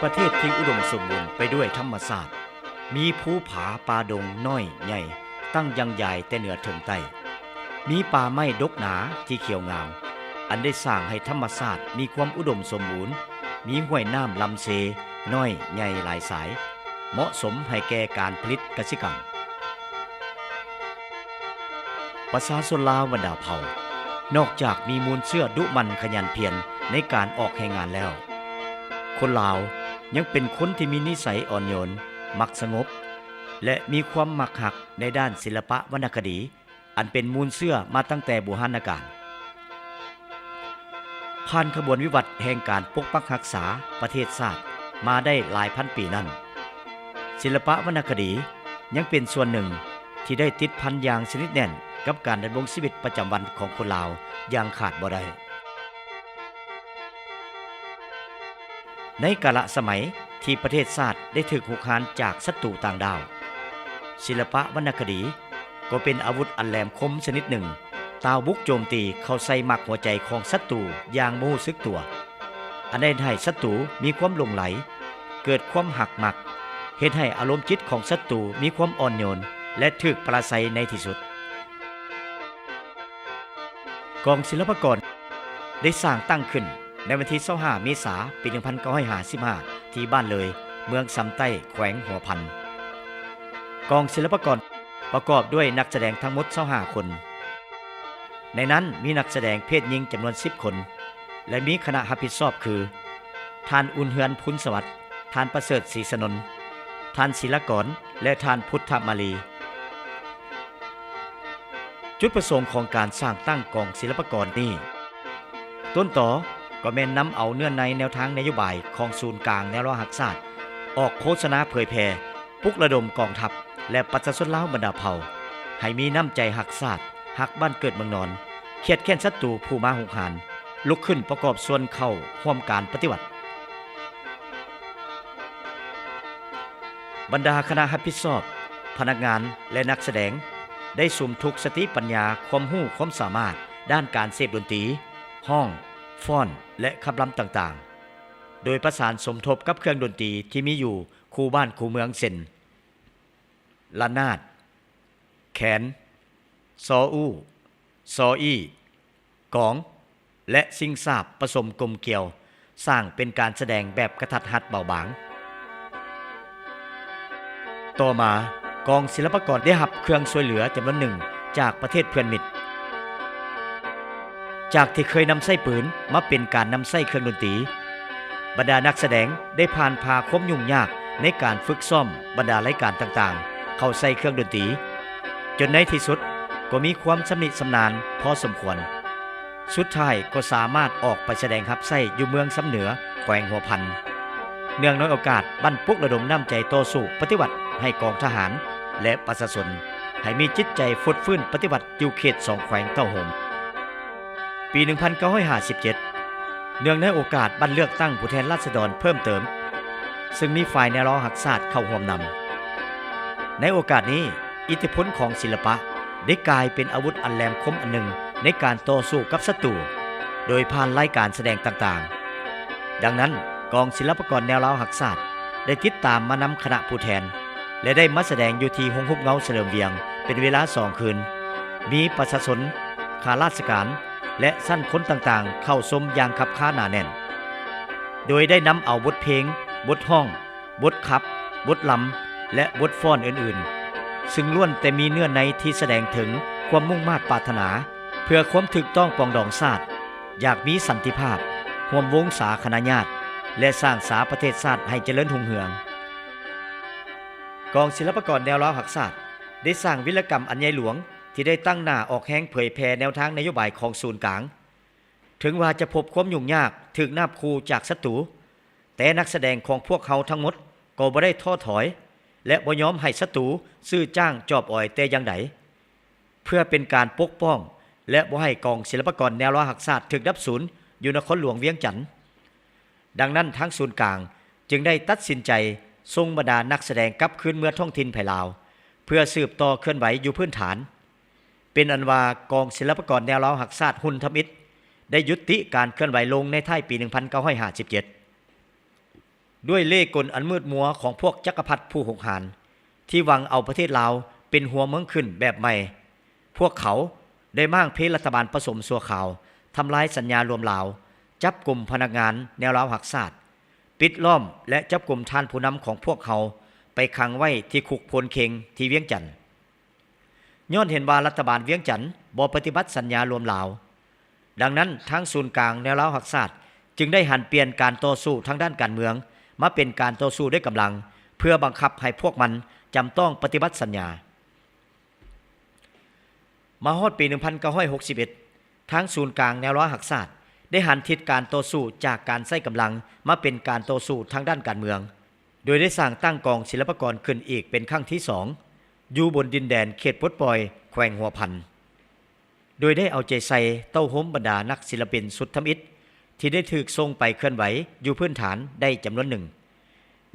ປະເທດທີ່ອຸດົມສົມບູນໄປດ້ວຍທຳມະຊາດ, ມີພູຜາປ່າດົງນ້ອຍໃຫຍ່ຕັ້ງຢ່າງຢາຍແຕ່ເໜືອເຖິງໃຕ້, ມີປ່າໄມ້ດົກໜາທີ່ຂຽວງາມ, ອັນໄດ້ສ້າງໃຫ້ທຳມະຊາດມີຄວາມອຸດົມສົມບູນ, ມີຫ້ວຍນ້ຳລຳເຊນ້ອຍໃຫຍ່ຫຼາຍສາຍ, ເໝາະສົມໃຫ້ແກ່ການຜະລິດກະສິກຳ. ປະຊາຊົນລາວບັນດາເຜົ່າ ນອກຈາກມີມູນເຊື້ອດຸໝັ່ນຂະຫຍັນພຽນໃນການອອກແຮງງານແລ້ວ, ຄົນລາວຍັງເປັນຄົນທີ່ມີນິໄສອ່ອນໂຍນ, ມັກສະຫງົບ ແລະ ມີຄວາມມັກຮັກໃນດ້ານສິລະປະວັນນະຄະດີ ອັນເປັນມູນເຊື້ອມາຕັ້ງແຕ່ບູຮານນະການ. ຜ່ານຂະບວນວິວັດແຫ່ງການປົກປັກຮັກສາປະເທດຊາດມາໄດ້ຫຼາຍພັນປີນັ້ນ, ສິລະປະວັນນະຄະດີຍັງເປັນສ່ວນໜຶ່ງທີ່ໄດ້ຕິດພັນຢ່າງສະໜິດແໜ້ນກັບການດຳລົງຊີວິດປະຈຳວັນຂອງຄົນລາວຢ່າງຂາດບໍ່ໄດ້. ໃນກາລະສະໄໝທີ່ປະເທດຊາດໄດ້ຖືກຮຸກຮານຈາກສັດຕູຕ່າງດ້າວ, ສິລະປະວັນນະຄະດີກໍເປັນອາວຸດອັນແຫຼມຄົມຊະນິດໜຶ່ງ ຕ່າວບຸກໂຈມຕີເຂົ້າໃສ່ໝັກຫົວໃຈຂອງສັດຕູຢ່າງບໍ່ຮູ້ສຶກຕົວ, ອັນໄດ້ເຮັດໃຫ້ສັດຕູມີຄວາມຫຼົງໄຫຼ, ເກີດຄວາມຮັກມັກ, ເຮັດໃຫ້ອາລົມຈິດຂອງສັດຕູມີຄວາມອ່ອນໂຍນ ແລະ ຖືກປະລາໄຊໃນທີ່ສຸດ. ກອງສິລະປາກອນໄດ້ສ້າງຕັ້ງຂຶ້ນໃນວັນທີຊາວຫ້າ ເມສາ ປີໜຶ່ງພັນເກົ້າຮ້ອຍຫ້າສິບຫ້າ ທີ່ບ້ານເລີຍ, ເມືອງຊຳໃຕ້, ແຂວງຫົວພັນ. ກອງສິລະປາກອນປະກອບດ້ວຍນັກສະແດງທັງໝົດຊາວຫ້າຄົນ. ໃນນັ້ນມີນັກສະແດງເພດຍິງຈຳນວນສິບຄົນ ແລະ ມີຄະນະຮັບຜິດຊອບຄື ທ່ານອຸ່ນເຮືອນ ພູນສະຫວັດ, ທ່ານປະເສີດ ສີສະໜົນ, ທ່ານ ສີລະກອນ ແລະ ທ່ານ ພຸດທະມາລີ. ຈຸດປະສົງຂອງການສ້າງຕັ້ງກອງສິລະປາກອນນີ້ ຕົ້ນຕໍກໍແມ່ນນຳເອົາເນື້ອໃນແນວທາງນະໂຍບາຍຂອງສູນກາງແນວລາວຮັກຊາດ ອອກໂຄສະນາເຜີຍແຜ່, ປຸກລະດົມກອງທັບ ແລະ ປະຊາຊົນລາວບັນດາເຜົ່າ ໃຫ້ມີນ້ຳໃຈຮັກຊາດ, ຮັກບ້ານເກີດເມືອງນອນ, ຄຽດແຄ້ນສັດຕູຜູ້ມາຮຸກຮານ, ລຸກຂຶ້ນປະກອບສ່ວນເຂົ້າຮ່ວມການປະຕິວັດ. ບັນດາຄະນະຮັບຜິດຊອບ, ພະນັກງານ ແລະ ນັກສະແດງ ໄດ້ສຸມທຸກສະຕິປັນຍາ, ຄວາມຮູ້ຄວາມສາມາດດ້ານການເສບດົນຕີ, ຮ້ອງ, ຟ້ອນ ແລະ ຂັບລຳຕ່າງໆ, ໂດຍປະສານສົມທົບກັບເຄື່ອງດົນຕີທີ່ມີຢູ່ຄູ່ບ້ານຄູ່ເມືອງ ເຊັ່ນ ລະນາດ, ແຄນ, ຊໍອູ້, ຊໍອີ້, ກອງ ແລະ ຊິງຊາບປະສົມກົມກຽວ, ສ້າງເປັນການສະແດງແບບກະທັດຮັດເບົາບາງ. ຕໍ່ມາ, ກອງສິລະປາກອນໄດ້ຮັບເຄື່ອງຊ່ວຍເຫຼືອຈຳນວນໜຶ່ງຈາກປະເທດເພື່ອນມິດ. ຈາກທີ່ເຄີຍນຳໃຊ້ປືນມາເປັນການນຳໃຊ້ເຄື່ອງດົນຕີ, ບັນດານັກສະແດງໄດ້ຜ່ານຜ່າຄວາມຫຍຸ້ງຍາກໃນການຝຶກຊ້ອມບັນດາລາຍການຕ່າງໆເຂົ້າໃສ່ເຄື່ອງດົນຕີ, ຈົນໃນທີ່ສຸດກໍມີຄວາມຊຳນິຊຳນານພໍສົມຄວນ. ສຸດທ້າຍກໍສາມາດອອກໄປສະແດງຮັບໃຊ້ຢູ່ເມືອງຊຳເໜືອ ແຂວງຫົວພັນ, ເນື່ອງໃນໂອກາດບັ້ນປຸກລະດົມນ້ຳໃຈຕໍ່ສູ້ປະຕິວັດໃຫ້ກອງທະຫານ ແລະ ປະຊາຊົນ ໃຫ້ມີຈິດໃຈຟົດຟື້ນປະຕິວັດຢູ່ເຂດສອງແຂວງເຕົ້າໂຮມ. ປີໜຶ່ງພັນເກົ້າຮ້ອຍຫ້າສິບເຈັດ ເນື່ອງໃນໂອກາດບັດເລືອກຕັ້ງຜູ້ແທນລາຊະດອນເພີ່ມເຕີມ, ເຊິ່ງມີຝ່າຍແນວລາວຮັກຊາດເຂົ້າຮ່ວມນຳ. ໃນໂອກາດນີ້, ອິດທິພົນຂອງສິລະປະໄດ້ກາຍເປັນອາວຸດອັນແຫຼມຄົມອັນໜຶ່ງໃນການຕໍ່ສູ້ກັບສັດຕູ, ໂດຍຜ່ານລາຍການສະແດງຕ່າງໆ. ດັ່ງນັ້ນ, ກອງສິລະປາກອນແນວລາວຮັກຊາດໄດ້ຕິດຕາມມານຳຄະນະຜູ້ແທນ ແລະ ໄດ້ມາສະແດງຢູ່ທີ່ໂຮງຮູບເງົາສະເຫຼີມວຽງເປັນເວລາສອງຄືນ, ມີປະຊາຊົນ, ຂ້າລາຊະການ ແລະ ຊັ້ນຄົນຕ່າງໆເຂົ້າຊົມຢ່າງຄັບຄາໜາແໜ້ນ, ໂດຍໄດ້ນຳເອົາບົດເພງ, ບົດຮ້ອງ, ບົດຂັບ, ບົດລຳ ແລະ ບົດຟ້ອນອື່ນໆ, ຊຶ່ງລ້ວນແຕ່ມີເນື້ອໃນທີ່ສະແດງເຖິງຄວາມມຸ່ງມາດປາດຖະໜາເພື່ອຄວາມຖືກຕ້ອງປອງດອງຊາດ, ຢາກມີສັນຕິພາບ, ຮ່ວມວົງສາຄະນະຍາດ ແລະ ສ້າງສາປະເທດຊາດໃຫ້ຈະເລີນຮຸ່ງເຮືອງ. ກອງສິລະປາກອນແນວລາວຮັກຊາດໄດ້ສ້າງວິລະກຳອັນໃຫຍ່ຫຼວງທີ່ໄດ້ຕັ້ງໜ້າອອກແຮງເຜີຍແຜ່ແນວທາງນະໂຍບາຍຂອງສູນກາງ. ເຖິງວ່າຈະພົບຄວາມຫຍຸ້ງຍາກ, ຖືກນາບຂູ່ຈາກສັດຕູ, ແຕ່ນັກສະແດງຂອງພວກເຮົາທັງໝົດກໍບໍ່ໄດ້ທໍ້ຖອຍ ແລະ ບໍ່ຍອມໃຫ້ສັດຕູຊື້ຈ້າງຈອບອອຍແຕ່ຢ່າງໃດ. ເພື່ອເປັນການປົກປ້ອງ ແລະ ບໍ່ໃຫ້ກອງສິລະປາກອນແນວລາວຮັກຊາດຖືກດັບສູນຢູ່ນະຄອນຫຼວງວຽງຈັນ. ດັ່ງນັ້ນ, ທາງສູນກາງຈຶ່ງໄດ້ຕັດສິນໃຈສົ່ງບັນດານັກສະແດງກັບຄືນເມືອທ້ອງຖິ່ນໃຜລາວ ເພື່ອສືບຕໍ່ເຄື່ອນໄຫວຢູ່ພື້ນຖານ. ເປັນອັນວ່າກອງສິລະປາກອນແນວລາວຮັກຊາດຮຸ່ນທຳອິດໄດ້ຢຸດຕິການເຄື່ອນໄຫວລົງໃນທ້າຍປີໜຶ່ງພັນເກົ້າຮ້ອຍຫ້າສິບເຈັດ. ດ້ວຍເລ່ກົນອັນມືດມົວຂອງພວກຈັກກະພັດຜູ້ຮຸກຮານ ທີ່ຫວັງເອົາປະເທດລາວເປັນຫົວເມືອງຂຶ້ນແບບໃໝ່, ພວກເຂົາໄດ້ມ້າງເພລັດຖະບານປະສົມຊົ່ວຄາວ, ທຳລາຍສັນຍາລວມລາວ, ຈັບກຸມພະນັກງານແນວລາວຮັກຊາດ, ປິດລ້ອມ ແລະ ຈັບກຸມທ່ານຜູ້ນຳຂອງພວກເຮົາໄປຂັງໄວ້ທີ່ຄຸກໂພນເຄັງທີ່ວຽງຈັນ. ຍ້ອນເຫັນວ່າລັດຖະບານວຽງຈັນບໍ່ປະຕິບັດສັນຍາລວມລາວ, ດັ່ງນັ້ນ ທາງສູນກາງແນວລາວຮັກຊາດຈຶ່ງໄດ້ຫັນປ່ຽນການຕໍ່ສູ້ທາງດ້ານການເມືອງ ມາເປັນການຕໍ່ສູ້ດ້ວຍກຳລັງ ເພື່ອບັງຄັບໃຫ້ພວກມັນຈຳຕ້ອງປະຕິບັດສັນຍາ. ມາຮອດປີໜຶ່ງພັນເກົ້າຮ້ອຍຫົກສິບເອັດ ທາງສູນກາງແນວລາວຮັກຊາດ ໄດ້ຫັນທິດການຕໍ່ສູ້ຈາກການໃຊ້ກຳລັງ ມາເປັນການຕໍ່ສູ້ທາງດ້ານການເມືອງ, ໂດຍໄດ້ສ້າງຕັ້ງກອງສິລະປາກອນຂຶ້ນອີກເປັນຄັ້ງທີສອງ ຢູ່ບົນດິນແດນເຂດປົດປ່ອຍແຂວງຫົວພັນ, ໂດຍໄດ້ເອົາໃຈໃສ່ເຕົ້າໂຮມບັນດານັກສິລະປິນສຸດທຳອິດ ທີ່ໄດ້ຖືກສົ່ງໄປເຄື່ອນໄຫວຢູ່ພື້ນຖານໄດ້ຈຳນວນໜຶ່ງ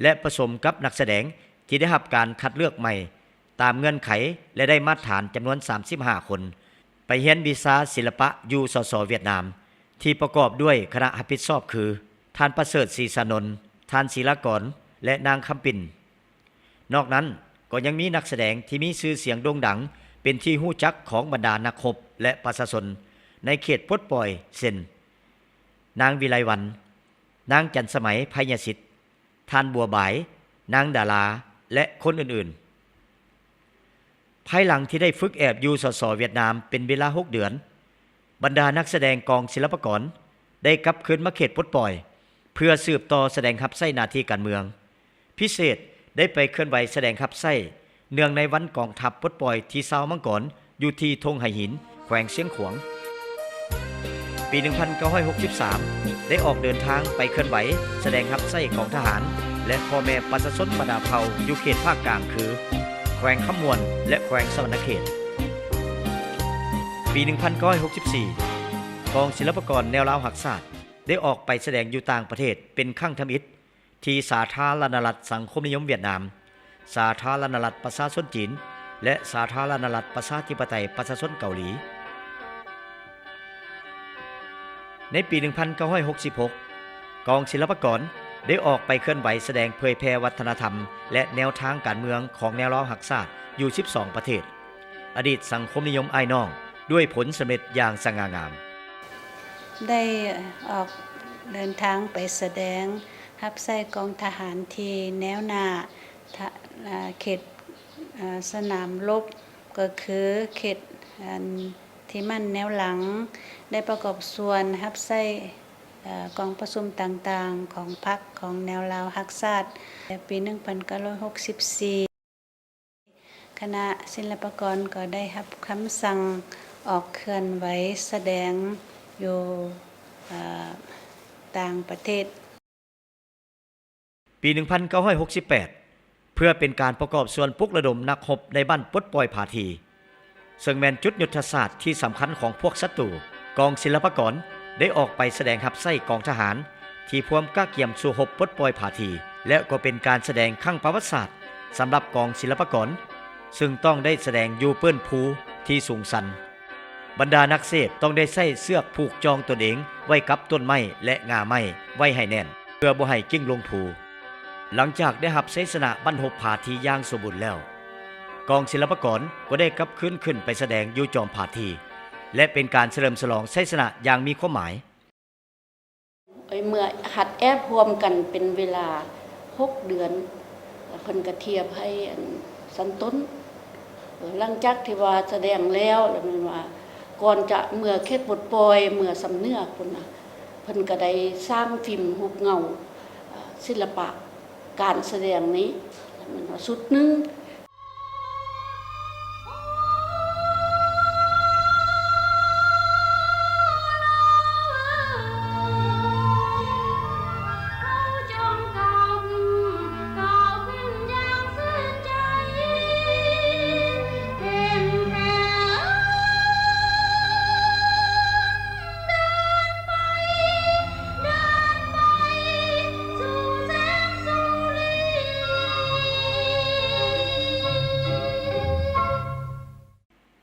ແລະ ປະສົມກັບນັກສະແດງທີ່ໄດ້ຮັບການຄັດເລືອກໃໝ່ຕາມເງື່ອນໄຂ ແລະ ໄດ້ມາດຖານຈຳນວນສາມສິບຫ້າຄົນ ໄປຮຽນວິຊາສິລະປະຢູ່ ສສ ຫວຽດນາມ ທີ່ປະກອບດ້ວຍຄະນະຮັບຜິດຊອບຄື ທ່ານປະເສີດ ສີສານົນ, ທ່ານ ສີລາກອນ ແລະ ນາງຄຳປິ່ນ. ນອກນັ້ນກໍຍັງມີນັກສະແດງທີ່ມີຊື່ສຽງໂດ່ງດັງເປັນທີ່ຮູ້ຈັກຂອງບັນດານັກຮົບ ແລະ ປະຊາຊົນໃນເຂດປົດປ່ອຍ ເຊັ່ນ ນາງ ວິໄລວັນ, ນາງ ຈັນສະໄໝ ໄພຍະສິດ, ທ່ານ ບົວບາຍ, ນາງ ດາລາ ແລະ ຄົນອື່ນໆ. ພາຍຫຼັງທີ່ໄດ້ຝຶກແອບຢູ່ ສສ ຫວຽດນາມເປັນເວລາຫົກເດືອນ, ບັນດານັກສະແດງກອງສິລະປາກອນໄດ້ກັບຄືນມາເຂດປົດປ່ອຍ ເພື່ອສືບຕໍ່ສະແດງຮັບໃຊ້ໜ້າທີ່ການເມືອງ. ພິເສດໄດ້ໄປເຄື່ອນໄຫວສະແດງຮັບໃຊ້ ເນື່ອງໃນວັນກອງທັບປົດປ່ອຍທີຊາວມັງກອນ ຢູ່ທີ່ທົ່ງໄຫຫີນ ແຂວງຊຽງຂວາງ. ປີໜຶ່ງພັນເກົ້າຮ້ອຍຫົກສິບສາມ ໄດ້ອອກເດີນທາງໄປເຄື່ອນໄຫວສະແດງຮັບໃຊ້ຂອງທະຫານ ແລະ ພໍ່ແມ່ປະຊາຊົນບັນດາເຜົ່າຢູ່ເຂດພາກກາງ ຄື ແຂວງຄຳມ່ວນ ແລະ ແຂວງສະຫວັນນະເຂດ. ປີໜຶ່ງພັນເກົ້າຮ້ອຍຫົກສິບສີ່ ກອງສິລະປາກອນແນວລາວຮັກຊາດ ໄດ້ອອກໄປສະແດງຢູ່ຕ່າງປະເທດເປັນຄັ້ງທຳອິດ ທີ່ສາທາລະນະລັດສັງຄົມນິຍົມຫວຽດນາມ, ສາທາລະນະລັດປະຊາຊົນຈີນ ແລະ ສາທາລະນະລັດປະຊາທິປະໄຕປະຊາຊົນເກົາຫຼີ. ໃນປີໜຶ່ງພັນເກົ້າຮ້ອຍຫົກສິບຫົກ ກອງສິລະປາກອນໄດ້ອອກໄປເຄື່ອນໄຫວສະແດງເຜີຍແຜ່ວັດທະນະທຳ ແລະ ແນວທາງການເມືອງຂອງແນວລາວຮັກຊາດຢູ່ສິບສອງປະເທດ, ອະດີດສັງຄົມນິຍົມອ້າຍນ້ອງ ດ້ວຍຜົນສຳເລັດຢ່າງສະຫງ່າງາມ. ໄດ້ອອກເດີນທາງໄປສະແດງຮັບໃຊ້ກອງທະຫານທີ່ແນວໜ້າ ທະ ເຂດ ສະໜາມລົບ ກໍຄືເຂດ ອັນ ທີ່ໝັ້ນແນວຫຼັງ, ໄດ້ປະກອບສ່ວນຮັບໃຊ້ ເອີ ກອງປະຊຸມຕ່າງໆຂອງພັກຂອງແນວລາວຮັກຊາດ. ແຕ່ປີໜຶ່ງພັນເກົ້າຮ້ອຍຫົກສິບສີ່ ຄະນະສິລະປາກອນກໍໄດ້ຮັບຄຳສັ່ງອອກເຄື່ອນໄຫວສະແດງຢູ່ ເອີ ຕ່າງປະເທດ. ປີໜຶ່ງພັນເກົ້າຮ້ອຍຫົກສິບແປດ ເພື່ອເປັນການປະກອບສ່ວນປຸກລະດົມນັກຮົບໃນບ້ານປົດປ່ອຍຜາຖີ່ ເຊິ່ງແມ່ນຈຸດຍຸດທະສາດທີ່ສຳຄັນຂອງພວກສັດຕູ, ກອງສິລະປາກອນໄດ້ອອກໄປສະແດງຮັບໃຊ້ກອງທະຫານທີ່ພວມກະກຽມສູ້ຮົບປົດປ່ອຍຜາຖີ່ ແລະ ກໍເປັນການສະແດງຄັ້ງປະຫວັດສາດສຳລັບກອງສິລະປາກອນ, ເຊິ່ງຕ້ອງໄດ້ສະແດງຢູ່ເປີ້ນພູທີ່ສູງຊັນ. ບັນດານັກເສບຕ້ອງໄດ້ໃຊ້ເຊືອກຜູກຈ່ອງຕົນເອງໄວ້ກັບຕົ້ນໄມ້ ແລະ ງ່າໄມ້ໄວ້ໃຫ້ແໜ້ນ ເພື່ອບໍ່ໃຫ້ກິ້ງລົງພູ. ຫຼັງຈາກໄດ້ຮັບໄຊຊະນະບັ້ນຮົບຜາຖີ່ຢ່າງສົມບູນແລ້ວ, ກອງສິລະປາກອນກໍໄດ້ກັບຄືນຂຶ້ນໄປສະແດງຢູ່ຈອມຜາຖີ່ ແລະ ເປັນການສະເຫຼີມສະຫຼອງໄຊຊະນະຢ່າງມີຄວາມໝາຍ. ເມື່ອຮັດແອບຮ່ວມກັນເປັນເວລາຫົກເດືອນ ແລ້ວເພິ່ນກະທຽບໃຫ້ອັນຊັ້ນຕົ້ນ. ເອີ ຫຼັງຈາກທີ່ວ່າສະແດງແລ້ວ ແລ້ວແມ່ນວ່າກ່ອນຈະເມືອເຂດປົດປ່ອຍ ເມືອຊຳເໜືອພຸ້ນນະ, ເພິ່ນກະໄດ້ສ້າງຟິມຮູບເງົາ ເອີ ສິລະປະການສະແດງນີ້ ແມ່ນວ່າຊຸດໜຶ່ງ.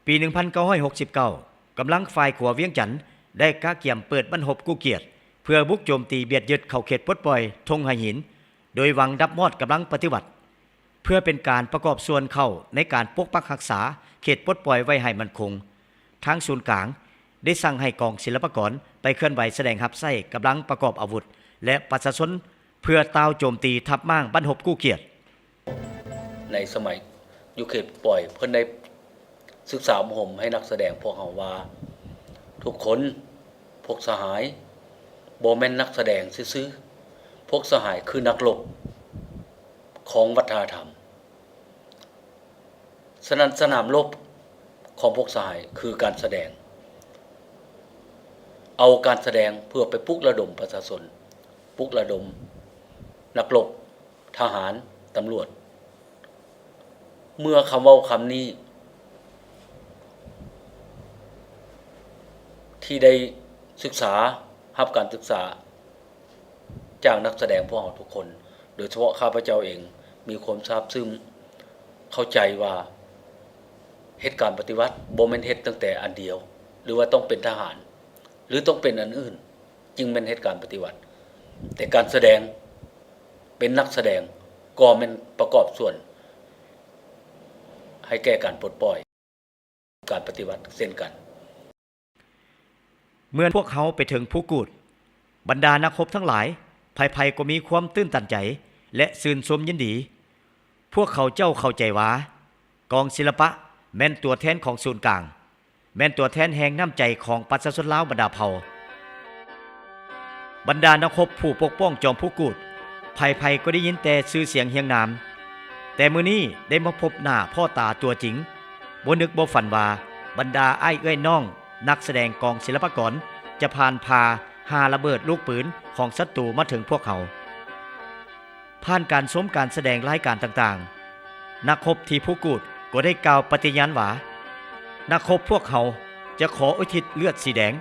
ປີໜຶ່ງພັນເກົ້າຮ້ອຍຫົກສິບເກົ້າ ກຳລັງຝ່າຍຂົວວຽງຈັນໄດ້ກະກຽມເປີດບັ້ນຮົບກູ້ກຽດ ເພື່ອບຸກໂຈມຕີບຽດຍຶດເຂົ້າເຂດປົດປ່ອຍທົ່ງໄຫຫີນ ໂດຍຫວັງດັບມອດກຳລັງປະຕິວັດ ເພື່ອເປັນການປະກອບສ່ວນເຂົ້າໃນການປົກປັກຮັກສາເຂດປົດປ່ອຍໄວ້ໃຫ້ໝັ້ນຄົງ. ທາງສູນກາງໄດ້ສັ່ງໃຫ້ກອງສິລະປາກອນໄປເຄື່ອນໄຫວສະແດງຮັບໃຊ້ກຳລັງປະກອບອາວຸດ ແລະ ປະຊາຊົນ ເພື່ອຕ່າວໂຈມຕີທັບມ້າງບັ້ນຮົບກູ້ກຽດ. ໃນສະໄໝຢູ່ເຂດປົດປ່ອຍ ເພິ່ນໄດ້ສຶກສາອົບຮົມໃຫ້ນັກສະແດງພວກເຮົາວ່າ ທຸກຄົນ ພວກສະຫາຍ ບໍ່ແມ່ນນັກສະແດງຊື່ໆ, ພວກສະຫາຍຄືນັກລົບຂອງວັດທະນະທຳ. ສະນັ້ນ ສະໜາມລົບຂອງພວກສະຫາຍຄືການສະແດງ, ເອົາການສະແດງເພື່ອໄປປຸກລະດົມປະຊາຊົນ, ປຸກລະດົມນັກລົບ, ທະຫານ, ຕຳຫຼວດ. ເມື່ອຄຳເວົ້າຄຳນີ້ ທີ່ໄດ້ສຶກສາ, ຮັບການສຶກສາ ຈາກນັກສະແດງພວກເຮົາທຸກຄົນ, ໂດຍສະເພາະຂ້າພະເຈົ້າເອງ ມີຄວາມຊາບຊຶ້ງເຂົ້າໃຈວ່າ ເຮັດການປະຕິວັດບໍ່ແມ່ນເຮັດຕັ້ງແຕ່ອັນດຽວ ຫຼືວ່າຕ້ອງເປັນທະຫານ ຫຼືຕ້ອງເປັນອັນອື່ນ ຈຶ່ງແມ່ນເຮັດການປະຕິວັດ, ແຕ່ການສະແດງ ເປັນນັກສະແດງກໍແມ່ນປະກອບສ່ວນໃຫ້ແກ່ການປົດປ່ອຍ ການປະຕິວັດເຊັ່ນກັນ. ເມື່ອພວກເຮົາໄປເຖິງພູກູດ, ບັນດານັກຮົບທັງຫຼາຍ ໃຜໆກໍມີຄວາມຕື່ນຕັນໃຈ ແລະ ຊື່ນຊົມຍິນດີ. ພວກເຂົາເຈົ້າເຂົ້າໃຈວ່າ ກອງສິລະປະແມ່ນຕົວແທນຂອງສູນກາງ, ແມ່ນຕົວແທນແຮງນ້ຳໃຈຂອງປະຊາຊົນລາວບັນດາເຜົ່າ. ບັນດານັກຮົບຜູ້ປົກປ້ອງຈອມພູກູດ ໃຜໆກໍໄດ້ຍິນແຕ່ຊື່ສຽງຮຽງນາມ, ແຕ່ມື້ນີ້ໄດ້ມາພົບໜ້າພໍ້ຕາຕົວຈິງ, ບໍ່ນຶກບໍ່ຝັນວ່າບັນດາອ້າຍເອື້ອຍນ້ອງນັກສະແດງກອງສິລະປາກອນ ຈະຜ່ານຜ່າຫາລະເບີດລູກປືນຂອງສັດຕູມາເຖິງພວກເຮົາ. ຜ່ານການຊົມການສະແດງລາຍການຕ່າງໆ, ນັກຮົບທີ່ພູກູດກໍໄດ້ກ່າວປະຕິຍານວ່າ ນັກຮົບພວກເຮົາຈະຂໍອຸທິດເລືອດສີແດງ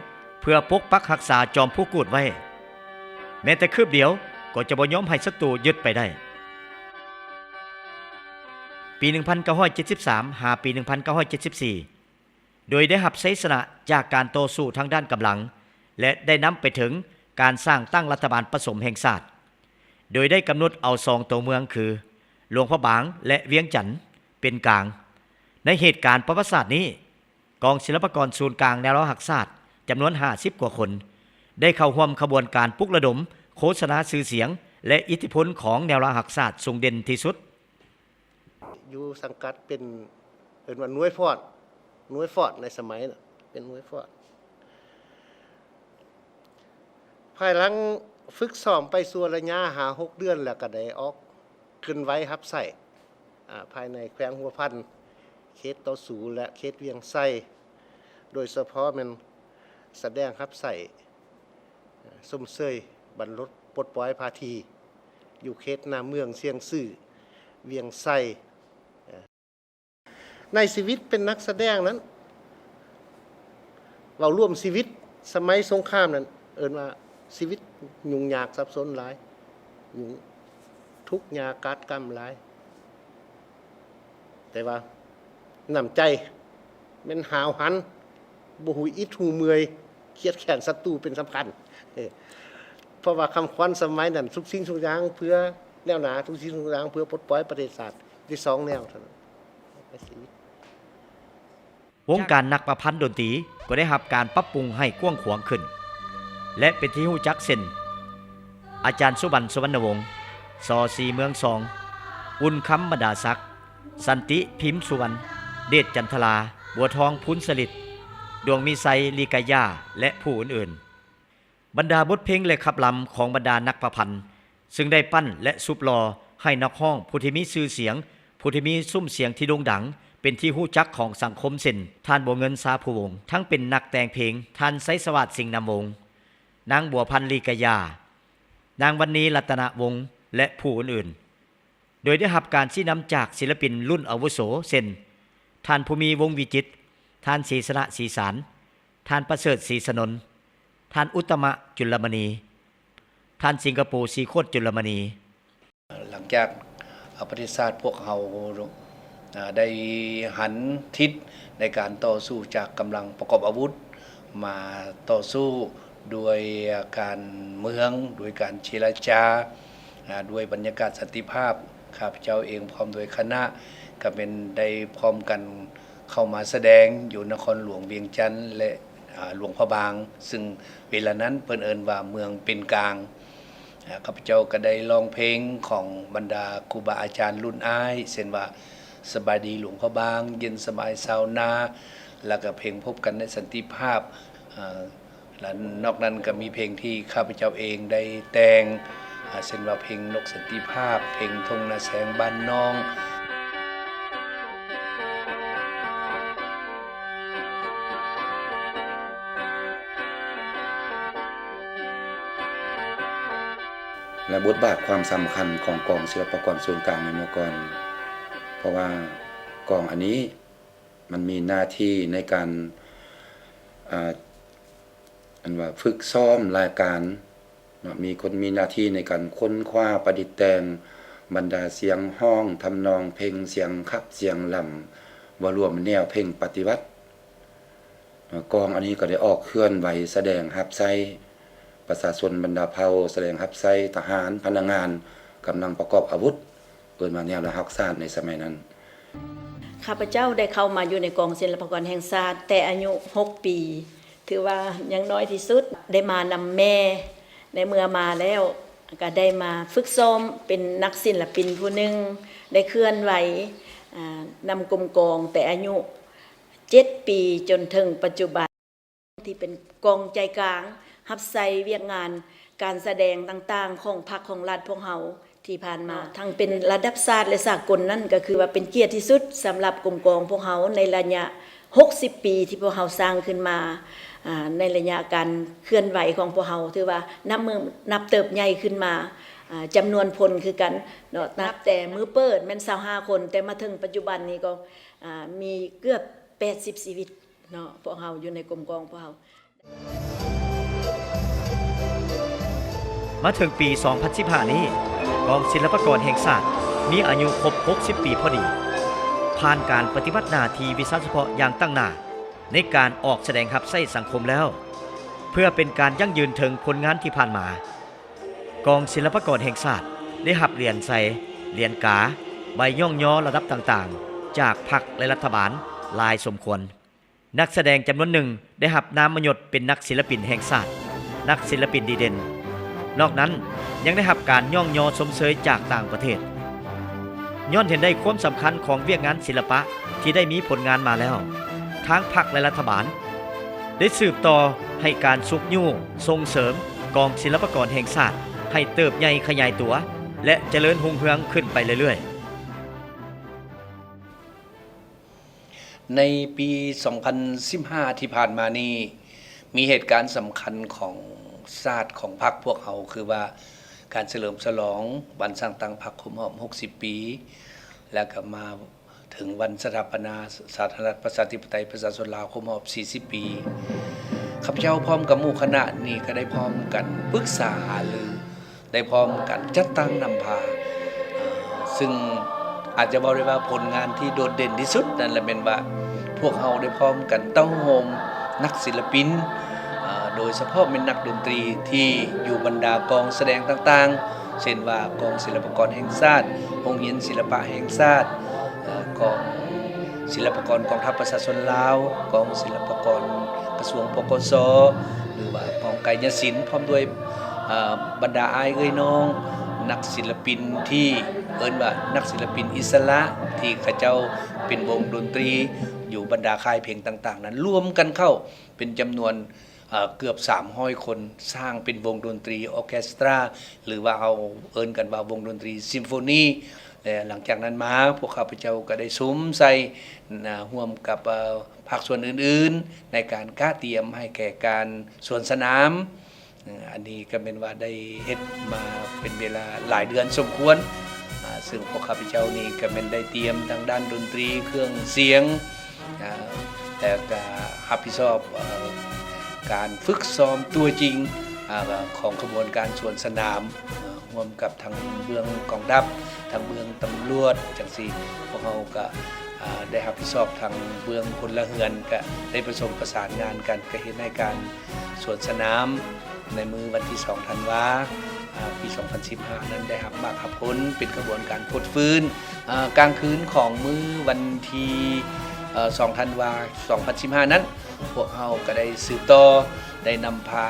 ເພື່ອປົກປັກຮັກສາຈອມພູກູດໄວ້, ແມ້ແຕ່ຄືບດຽວກໍຈະບໍ່ຍອມໃຫ້ສັດຕູຍຶດໄປໄດ້. ປີໜຶ່ງພັນເກົ້າຮ້ອຍເຈັດສິບສາມ ຫາປີໜຶ່ງພັນເກົ້າຮ້ອຍເຈັດສິບສີ່ ໂດຍໄດ້ຮັບໄຊຊະນະຈາກການຕໍ່ສູ້ທາງດ້ານກຳລັງ ແລະ ໄດ້ນຳໄປເຖິງການສ້າງຕັ້ງລັດຖະບານປະສົມແຫ່ງຊາດ, ໂດຍໄດ້ກຳນົດເອົາສອງຕົວເມືອງຄື ຫຼວງພະບາງ ແລະ ວຽງຈັນ ເປັນກາງ. ໃນເຫດການປະຫວັດສາດນີ້, ກອງສິລະປາກອນສູນກາງແນວລາວຮັກຊາດ ຈຳນວນຫ້າສິບກວ່າຄົນ ໄດ້ເຂົ້າຮ່ວມຂະບວນການປຸກລະດົມໂຄສະນາຊື່ສຽງ ແລະ ອິດທິພົນຂອງແນວລາວຮັກຊາດສູງເດັ່ນທີ່ສຸດ. ຢູ່ສັງກັດເປັນ ເອີ້ນວ່າໜ່ວຍຟອດ, ໜ່ວຍຟອດໃນສະໄໝນັ້ນ ເປັນໜ່ວຍຟອດ. ພາຍຫຼັງຝຶກຊ້ອມໄປຊົ່ວໄລຍະຫ້າຫົກເດືອນແລ້ວ ກໍໄດ້ອອກເຄື່ອນໄຫວຮັບໃຊ້ ອາ ພາຍໃນແຂວງຫົວພັນ, ເຂດຕໍ່ສູ້ ແລະ ເຂດວຽງໄຊ, ໂດຍສະເພາະແມ່ນສະແດງຮັບໃຊ້ ຊົມເຊີຍບັນລົດປົດປ່ອຍພາທີ ຢູ່ເຂດໜ້າເມືອງ, ຊຽງຊື່, ວຽງໄຊ. ໃນຊີວິດເປັນນັກສະແດງນັ້ນ ເວົ້າລວມຊີວິດສະໄໝສົງຄາມນັ້ນ ເອີ້ນວ່າຊີວິດຫຍຸ້ງຍາກສັບສົນຫຼາຍ, ຫຍຸ້ງ ທຸກຍາກກາດກຳຫຼາຍ. ແຕ່ວ່ານ້ຳໃຈແມ່ນຫ້າວຫັນ, ບໍ່ຮູ້ອິດຮູ້ເມື່ອຍ, ຄຽດແຄ້ນສັດຕູເປັນສຳຄັນ. ເພາະວ່າຄຳຂວັນສະໄໝນັ້ນ ທຸກສິ່ງທຸກຢ່າງເພື່ອແນວໜ້າ, ທຸກສິ່ງທຸກຢ່າງເພື່ອປົດປ່ອຍປະເທດຊາດ, ມີສອງແນວເທົ່ານັ້ນ. ວົງການນັກປະພັນດົນຕີກໍໄດ້ຮັບການປັບປຸງໃຫ້ກວ້າງຂວາງຂຶ້ນ ແລະ ເປັນທີ່ຮູ້ຈັກເຊັ່ນ ອາຈານ ສຸວັນ ສຸວັນນະວົງ, ສ.ສີເມືອງຊອງ, ອຸ່ນຄຳ ບັນດາສັກ, ສັນຕິ ພິມສຸວັນ, ເດດ ຈັນທະລາ, ບົວທອງ ພູນສະລິດ, ດວງມີໄຊ ລີກາຍາ ແລະ ຜູ້ອື່ນໆ. ບັນດາບົດເພງ ແລະ ຂັບລຳຂອງບັນດານັກປະພັນ ຊຶ່ງໄດ້ປັ້ນ ແລະ ສຸບຫຼໍ່ໃຫ້ນັກຮ້ອງຜູ້ທີ່ມີຊື່ສຽງ, ຜູ້ທີ່ມີຊຸ້ມສຽງທີ່ໂດ່ງດັງເປັນທີ່ຮູ້ຈັກຂອງສັງຄົມເຊັ່ນ ທ່ານ ບົວເງິນ ຊາພູວົງ, ທັງເປັນນັກແຕ່ງເພງ ທ່ານ ໄຊສະຫວາດ ສິງນຳວົງ, ນາງ ບົວພັນ ລີກະຢາ, ນາງ ວັນນີ ລັດຕະນະວົງ ແລະ ຜູ້ອື່ນໆ. ໂດຍໄດ້ຮັບການຊີ້ນຳຈາກສິລະປິນລຸ້ນອາວຸໂສ ເຊັ່ນ ທ່ານ ພູມີ ວົງວິຈິດ, ທ່ານ ສີຊະນະ ສີສານ, ທ່ານ ປະເສີດ ສີສະໜົນ, ທ່ານ ອຸດຕະມະ ຈຸນລະມະນີ, ທ່ານ ສິງກະໂປ ສີໂຄດ ຈຸນລະມະນີ. ຫຼັງຈາກປະເທດຊາດພວກເຮົາໄດ້ຫັນທິດໃນການຕໍ່ສູ້ຈາກກຳລັງປະກອບອາວຸດ ມາຕໍ່ສູ້ດ້ວຍການເມືອງ, ດ້ວຍການເຈລະຈາ, ອາ ດ້ວຍບັນຍາກາດສັນຕິພາບ, ຂ້າພະເຈົ້າເອງພ້ອມດ້ວຍຄະນະ ກະແມ່ນໄດ້ພ້ອມກັນເຂົ້າມາສະແດງຢູ່ນະຄອນຫຼວງວຽງຈັນ ແລະ ອາ ຫຼວງພະບາງ, ຊຶ່ງເວລານັ້ນເພິ່ນເອີ້ນວ່າເມືອງເປັນກາງ. ອາ ຂ້າພະເຈົ້າກະໄດ້ຮ້ອງເພງຂອງບັນດາຄູບາອາຈານລຸ້ນອ້າຍ ເຊັ່ນວ່າ ສະບາຍດີຫຼວງພະບາງ, ເຢັນສະບາຍຊາວນາ ແລ້ວກະເພງພົບກັນໃນສັນຕິພາບ. ອາ ແລະ ນອກນັ້ນກະມີເພງທີ່ຂ້າພະເຈົ້າເອງໄດ້ແຕ່ງ ອາ ເຊັ່ນວ່າເພງນົກສັນຕິພາບ, ເພງທົ່ງນາແຊງບ້ານນ້ອງ ແລະ ບົດບາດຄວາມສຳຄັນຂອງກອງສິລະປາກອນສູນກາງໃນເມື່ອກ່ອນ, ເພາະວ່າກອງອັນນີ້ ມັນມີໜ້າທີ່ໃນການ ອາ ອັນວ່າຝຶກຊ້ອມລາຍການເນາະ, ມີຄົນມີໜ້າທີ່ໃນການຄົ້ນຄວ້າປະດິດແຕ່ງບັນດາສຽງຮ້ອງ, ທຳນອງເພງ, ສຽງຂັບ, ສຽງລຳ, ເວົ້າລວມແນວເພງປະຕິວັດ. ກອງອັນນີ້ກໍໄດ້ອອກເຄື່ອນໄຫວສະແດງຮັບໃຊ້ປະຊາຊົນບັນດາເຜົ່າ, ສະແດງຮັບໃຊ້ທະຫານ, ພະນັກງານ, ກຳລັງປະກອບອາວຸດ, ເອີ້ນວ່າແນວລະຫວັກຊາດໃນສະໄໝນັ້ນ. ຂ້າພະເຈົ້າໄດ້ເຂົ້າມາຢູ່ໃນກອງສິລະປາກອນແຫ່ງຊາດແຕ່ອາຍຸຫົກປີ, ຖືວ່າຍັງນ້ອຍທີ່ສຸດ, ໄດ້ມານຳແມ່. ໃນເມື່ອມາແລ້ວ ກະໄດ້ມາຝຶກຊ້ອມເປັນນັກສິນລະປິນຜູ້ໜຶ່ງ, ໄດ້ເຄື່ອນໄຫວ ອາ ນຳກົມກອງແຕ່ອາຍຸເຈັດປີຈົນເຖິງປັດຈຸບັນ. ທີ່ເປັນກອງໃຈກາງຮັບໃຊ້ວຽກງານການສະແດງຕ່າງໆຂອງພັກຂອງລັດພວກເຮົາທີ່ຜ່ານມາ, ທັງເປັນລະດັບຊາດ ແລະ ສາກົນນັ້ນ ກະຄືວ່າເປັນກຽດທີ່ສຸດສຳລັບກົມກອງພວກເຮົາໃນໄລຍະຫົກສິບປີທີ່ພວກເຮົາສ້າງຂຶ້ນມາ. ອາ ໃນໄລຍະການເຄື່ອນໄຫວຂອງພວກເຮົາ ຖືວ່ານັບມື້ນັບເຕີບໃຫຍ່ຂຶ້ນມາ, ອາ ຈຳນວນຄົນຄືກັນເນາະ, ນັບແຕ່ມື້ເປີດແມ່ນຊາວຫ້າຄົນ, ແຕ່ມາເຖິງປັດຈຸບັນນີ້ກໍ ອາ ມີເກືອບແປດສິບຊີວິດ ເນາະ ພວກເຮົາຢູ່ໃນກົມກອງພວກເຮົາ. ມາເຖິງປີສອງພັນສິບຫ້ານີ້, ກອງສິລະປາກອນແຫ່ງຊາດມີອາຍຸຄົບຫົກສິບປີພໍດີ, ຜ່ານການປະຕິບັດໜ້າທີ່ວິຊາສະເພາະຢ່າງຕັ້ງໜ້າໃນການອອກສະແດງຮັບໃຊ້ສັງຄົມແລ້ວ, ເພື່ອເປັນການຢັ້ງຢືນເຖິງຜົນງານທີ່ຜ່ານມາ, ກອງສິລະປາກອນແຫ່ງຊາດໄດ້ຮັບຫຼຽນໄຊ, ຫຼຽນກາ, ໃບຍ້ອງຍໍລະດັບຕ່າງໆ ຈາກພັກ ແລະ ລັດຖະບານຫຼາຍສົມຄວນ. ນັກສະແດງຈຳນວນໜຶ່ງໄດ້ຮັບນາມມະຍົດເປັນນັກສິລະປິນແຫ່ງຊາດ, ນັກສິລະປິນດີເດັ່ນ. ນອກນັ້ນຍັງໄດ້ຮັບການຍ້ອງຍໍຊົມເຊີຍຈາກຕ່າງປະເທດ. ຍ້ອນເຫັນໄດ້ຄວາມສຳຄັນຂອງວຽກງານສິລະປະທີ່ໄດ້ມີຜົນງານມາແລ້ວ, ທາງພັກ ແລະ ລັດຖະບານໄດ້ສືບຕໍ່ໃຫ້ການຊຸກຍູ້ສົ່ງເສີມກອງສິລະປາກອນແຫ່ງຊາດໃຫ້ເຕີບໃຫຍ່ຂະຫຍາຍຕົວ ແລະ ຈະເລີນຮຸ່ງເຮືອງຂຶ້ນໄປເລື້ອຍໆ. ໃນປີສອງພັນສິບຫ້າທີ່ຜ່ານມານີ້ ມີເຫດການສຳຄັນຂອງຊາດຂອງພັກພວກເຮົາ ຄືວ່າການສະເຫຼີມສະຫຼອງວັນສ້າງຕັ້ງພັກຄົບຮອບຫົກສິບປີ ແລ້ວກໍມາເຖິງວັນສະຖາປະນາສາທາລະນະລັດປະຊາທິປະໄຕປະຊາຊົນລາວຄົບຮອບສີ່ສິບປີ. ຂ້າພະເຈົ້າພ້ອມກັບໝູ່ຄະນະນີ້ກໍໄດ້ພ້ອມກັນປຶກສາຫາລື ໄດ້ພ້ອມກັນຈັດຕັ້ງນຳພາ, ເຊິ່ງອາດຈະເວົ້າໄດ້ວ່າຜົນງານທີ່ໂດດເດັ່ນທີ່ສຸດນັ້ນລະແມ່ນວ່າ ພວກເຮົາໄດ້ພ້ອມກັນເຕົ້າໂຮມນັກສິລະປິນ, ໂດຍສະເພາະແມ່ນນັກດົນຕີທີ່ຢູ່ບັນດາກອງສະແດງຕ່າງໆ ເຊັ່ນວ່າກອງສິລະປາກອນແຫ່ງຊາດ, ໂຮງຮຽນສິລະປະແຫ່ງຊາດ, ກອງສິລະປາກອນກອງທັບປະຊາຊົນລາວ, ກອງສິລະປາກອນກະຊວງ ປກສ ຫຼືວ່າກອງກາຍຍະສິນ ພ້ອມດ້ວຍ ເອີ ບັນດາອ້າຍເອື້ອຍນ້ອງ ນັກສິລະປິນທີ່ເອີ້ນວ່ານັກສິລະປິນອິດສະຫຼະ ທີ່ເຂົາເຈົ້າເປັນວົງດົນຕີຢູ່ບັນດາຄ້າຍເພງຕ່າງໆນັ້ນ ລວມກັນເຂົ້າເປັນຈຳນວນ ເອີ ເກືອບສາມຮ້ອຍຄົນ ສ້າງເປັນວົງດົນຕີອໍແຄສຕຣາ ຫຼືວ່າເຮົາເອີ້ນກັນວ່າວົງດົນຕີຊິມໂຟນີ ແລະ ຫຼັງຈາກນັ້ນມາ ພວກຂ້າພະເຈົ້າກໍໄດ້ສຸມໃສ່ ນະ ຮ່ວມກັບ ເອີ ພາກສ່ວນອື່ນໆ ໃນການກະຕຽມໃຫ້ແກ່ການສວນສະໜາມ. ເອີ ອັນນີ້ກໍແມ່ນວ່າໄດ້ເຮັດມາເປັນເວລາຫຼາຍເດືອນສົມຄວນ, ອາ ເຊິ່ງພວກຂ້າພະເຈົ້ານີ້ກໍແມ່ນໄດ້ຕຽມທາງດ້ານດົນຕີ, ເຄື່ອງສຽງ, ອາ ແລ້ວກໍຮັບຜິດຊອບ ເອີ ການຝຶກຊ້ອມຕົວຈິງ ອາ ຂອງຂະບວນການສວນສະໜາມ ອາ ຮ່ວມກັບທາງເບື້ອງກອງທັບ, ທາງເບື້ອງຕຳຫຼວດ ຈັ່ງຊີ້. ພວກເຮົາກໍ ອາ ໄດ້ຮັບຜິດຊອບທາງເບື້ອງພົນລະເຮືອນ ກະໄດ້ປະສົມປະສານງານກັນ ກະເຮັດໃຫ້ການສວນສະໜາມໃນມື້ວັນທີສອງທັນວາ ອາ ປີສອງພັນສິບຫ້ານັ້ນໄດ້ຮັບໝາກຮັບຜົນເປັນຂະບວນການຟົດຟື້ນ. ອາ ກາງຄືນຂອງມື້ວັນທີ ເອີ ສອງທັນວາ ສອງພັນສິບຫ້ານັ້ນ ພວກເຮົາກໍໄດ້ສືບຕໍ່ ໄດ້ນຳພາ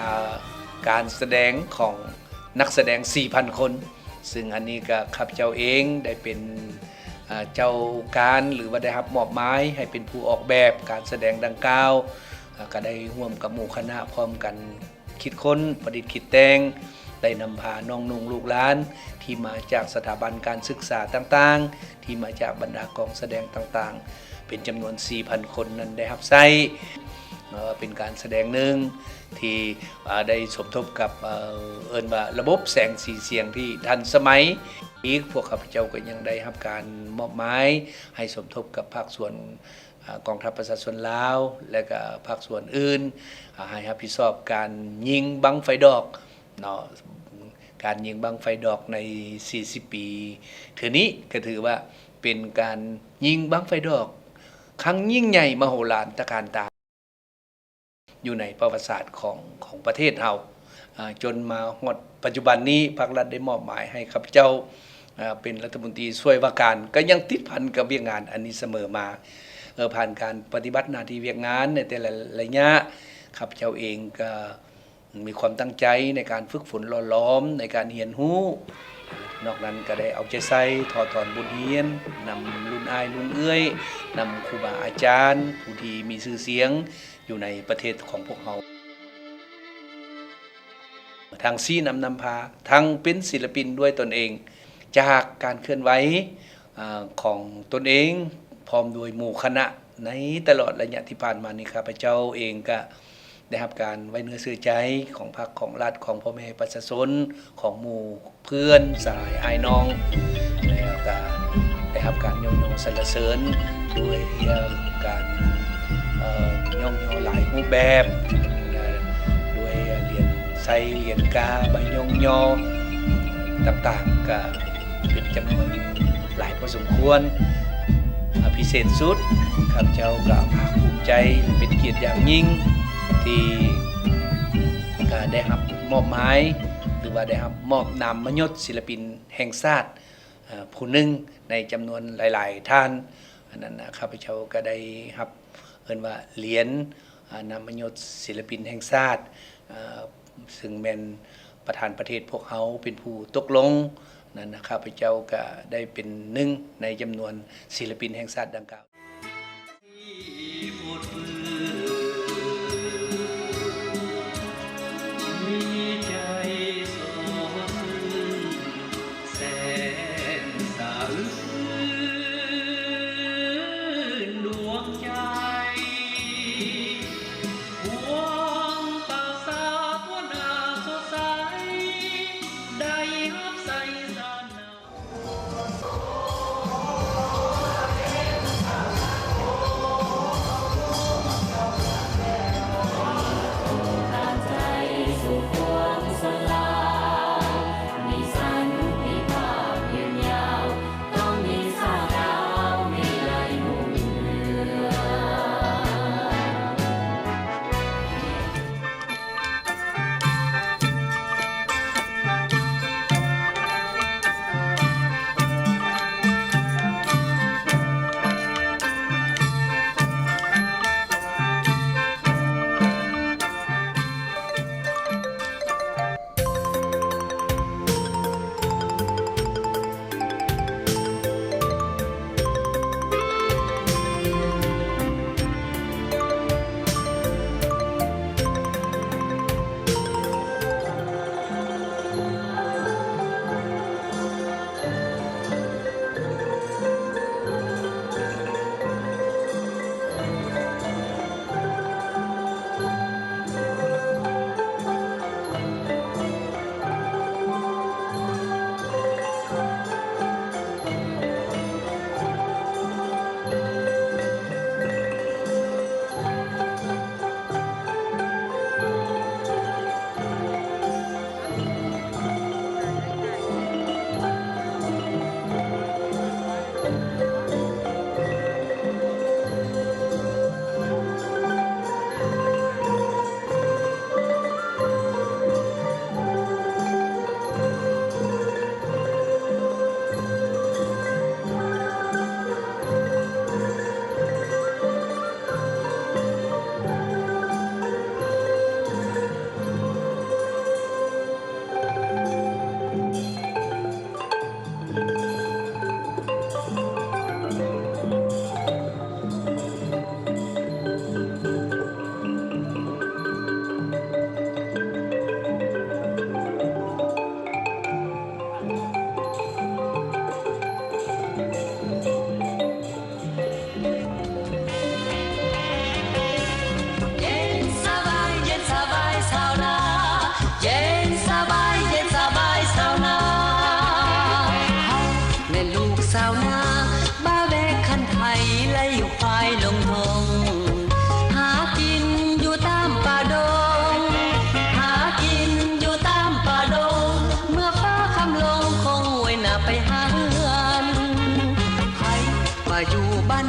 ການສະແດງຂອງນັກສະແດງສີ່ພັນຄົນ ຊຶ່ງອັນນີ້ກໍຂ້າພະເຈົ້າເອງໄດ້ເປັນ ອາ ເຈົ້າການ ຫຼືວ່າໄດ້ຮັບມອບໝາຍໃຫ້ເປັນຜູ້ອອກແບບການສະແດງດັ່ງກ່າວ ອາ ກໍໄດ້ຮ່ວມກັບໝູ່ຄະນະພ້ອມກັນ ຄິດຄົ້ນ ປະດິດຄິດແຕ່ງ ໄດ້ນຳພານ້ອງນຸ່ງລູກຫຼານທີ່ມາຈາກສະຖາບັນການສຶກສາຕ່າງໆ ທີ່ມາຈາກບັນດາກອງສະແດງຕ່າງໆ ເປັນຈຳນວນສີ່ພັນຄົນນັ້ນໄດ້ຮັບໃຊ້ ເອີ ເປັນການສະແດງໜຶ່ງທີ່ ອາ ໄດ້ສົມທົບກັບ ເອີ ເອີ້ນວ່າລະບົບແສງສີສຽງທີ່ທັນສະໄໝ. ອີກພວກຂ້າພະເຈົ້າກໍຍັງໄດ້ຮັບການມອບໝາຍໃຫ້ສົມທົບກັບພາກສ່ວນ ອາ ກອງທັບປະຊາຊົນລາວ ແລະກະພາກສ່ວນອື່ນ ອາ ໃຫ້ຮັບຜິດຊອບການຍິງບັ້ງໄຟດອກເນາະ. ການຍິງບັ້ງໄຟດອກໃນສີ່ສິບປີເທື່ອນີ້ ກໍຖືວ່າເປັນການຍິງບັ້ງໄຟດອກຄັ້ງຍິ່ງໃຫຍ່ມະໂຫລານຕະການຕາ ຢູ່ໃນປະຫວັດສາດຂອງ ຂອງປະເທດເຮົາ. ອາ ຈົນມາຮອດປັດຈຸບັນນີ້ ພາກລັດໄດ້ມອບໝາຍໃຫ້ຂ້າພະເຈົ້າ ອາ ເປັນລັດຖະມົນຕີຊ່ວຍວ່າການ ກໍຍັງຕິດພັນກັບວຽກງານອັນນີ້ສະເໝີມາ. ເອີ ຜ່ານການປະຕິບັດໜ້າທີ່ວຽກງານໃນແຕ່ລະໄລຍະ ຂ້າພະເຈົ້າເອງກໍມີຄວາມຕັ້ງໃຈໃນການຝຶກຝົນຫຼໍ່ຫຼອມ ໃນການຮຽນຮູ້. ນອກນັ້ນກໍໄດ້ເອົາໃຈໃສ່ຖອດຖອນບົດຮຽນນຳລຸ້ນອ້າຍລຸ້ນເອື້ອຍ ນຳຄູບາອາຈານຜູ້ທີ່ມີຊື່ສຽງ ຢູ່ໃນປະເທດຂອງພວກເຮົາ ທັງຊີ້ນຳນຳພາ ທັງເປັນສິລະປິນດ້ວຍຕົນເອງ ຈາກການເຄື່ອນໄຫວ ອາ ຂອງຕົນເອງ ພ້ອມດ້ວຍໝູ່ຄະນະ ໃນຕະຫຼອດໄລຍະທີ່ຜ່ານມານີ້ ຂ້າພະເຈົ້າເອງກະໄດ້ຮັບການໄວ້ເນື້ອເຊື່ອໃຈຂອງພັກ ຂອງລັດ ຂອງພໍ່ແມ່ປະຊາຊົນ ຂອງໝູ່ ເພື່ອນສະຫາຍອ້າຍນ້ອງ ແລ້ວກະໄດ້ຮັບການຍ້ອງຍໍສັນລະເສີນດ້ວຍການ ເອີ ຍ້ອງຍໍຫຼາຍຮູບແບບ ເອີ ດ້ວຍຫຼຽນໄຊ ຫຼຽນກາ ໃບຍ້ອງຍໍຕ່າງໆ ກະເປັນຈຳນວນຫຼາຍພໍສົມຄວນ. ອາ ພິເສດສຸດ ຂ້າພະເຈົ້າກະພາກພູມໃຈ ແລະ ເປັນກຽດຢ່າງຍິ່ງທີ່ ກະໄດ້ຮັບມອບໝາຍ ຫຼືວ່າໄດ້ຮັບມອບນາມມະຍົດສິລະປິນແຫ່ງຊາດ ເອີ ຜູ້ໜຶ່ງໃນຈຳນວນຫຼາຍໆທ່ານ. ອັນນັ້ນນະ ຂ້າພະເຈົ້າກໍໄດ້ຮັບ ເອີ້ນວ່າຫຼຽນ ອາ ນາມມະຍົດສິລະປິນແຫ່ງຊາດ ເອີ ຊຶ່ງແມ່ນປະທານປະເທດພວກເຮົາເປັນຜູ້ຕົກລົງ. ນັ້ນນະ ຂ້າພະເຈົ້າກໍໄດ້ເປັນໜຶ່ງໃນຈຳນວນສິລະປິນແຫ່ງຊາດດັ່ງກ່າວ. ສ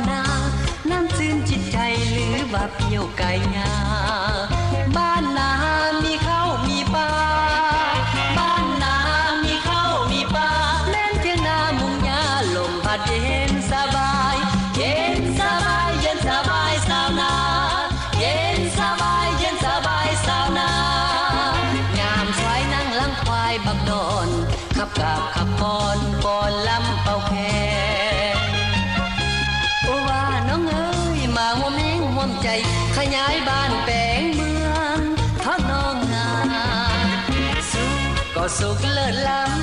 ນາ ນ້ຳຊື່ນຈິດໃຈ ຫຼືວ່າປ່ຽວກາຍຍາ. ບ້ານນາມີເຂົ້າມີປາ ບ້ານນາມີເຂົ້າມີປາ ແມ່ນທ່ຽງນາມຸງຫຍ້າ ລົມພັດເຢັນສະບາຍ ເຢັນສະບາຍ ເຢັນສະບາຍຊາວນາ ເຢັນສະບາຍ ເຢັນສະບາຍຊາວນາ ຍາມຊວາຍນັ່ງຫຼັງຄວາຍບັກດອນ ຂັບກາບຂັບກອນຟ້ອນລຳເປົ່າແຄນ. ໂອ ວ່ານ້ອງເອີຍ ມາຮ່ວມແຮງຮ່ວມໃຈ ຂະຫຍາຍບ້ານແປງເມືອງເທາະນ້ອງນາ ສຸກກໍສຸກເລີດລ້ຳ